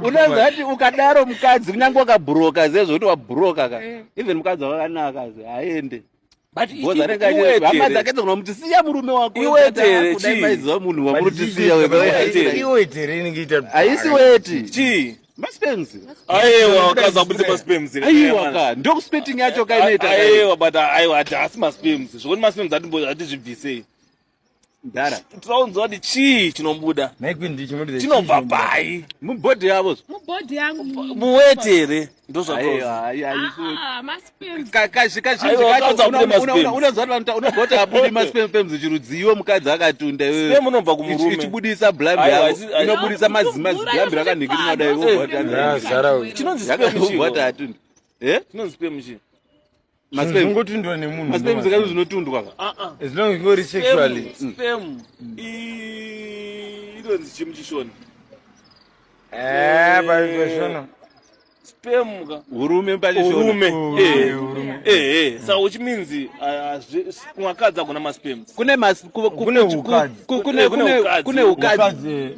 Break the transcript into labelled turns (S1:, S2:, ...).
S1: Unozati ukadaro mukadzi kunyange wakabhuroka ziye zvokuti wabhuroka ka eh. Even mukadzi wakanaka zi haende hama dzake dzogona kuti siya murume wako kudai maiziva munhu wamuri siya haisi weti
S2: chii.
S1: Masperms.
S2: Aiwa, wakaza abudise masperms.
S1: Aiwa ka, ndokuspeting yacho kainoita.
S2: Aiwa, but aiwa hati masperms. Zvekuti masperms hatizvibvisei.
S1: Ndara.
S2: Tinounzwa kuti chii chinobuda. Chinobva pai?
S1: Mubhodhi yavo.
S3: Mubhodhi yangu.
S2: Muweti here? Ndozvatozi.
S3: Ah, masperms.
S1: Kazhinji kacho unonzwa kuti unobva kuti abudi masperms chirudziwo mukadzi akatunda
S2: iwewe. Sperm unobva kumurume.
S1: Ichibudisa blambi yavo. Inobudisa mazima ziblambi rakanhikirina dai wobva
S2: kuti. Chinonzi sperm chii?
S1: Wobva atunda. Eh?
S2: Chinonzi sperm chii?
S4: Zvinongotundwa nemunhu.
S1: Masperm zvikati zvinotundwa ka.
S2: Ah ah.
S4: As long as ngori sexually.
S2: Sperm inonzi chii muchishona?
S4: Eh, pachishona.
S2: Sperm ka.
S1: Urume pachishona.
S2: Urume. Eh.
S4: Urume.
S2: Eh, eh. So which means kumwakadzi hakuna masperms.
S1: Kune mas
S4: kune ukadzi.
S1: Kune ukadzi. Kune ukadzi.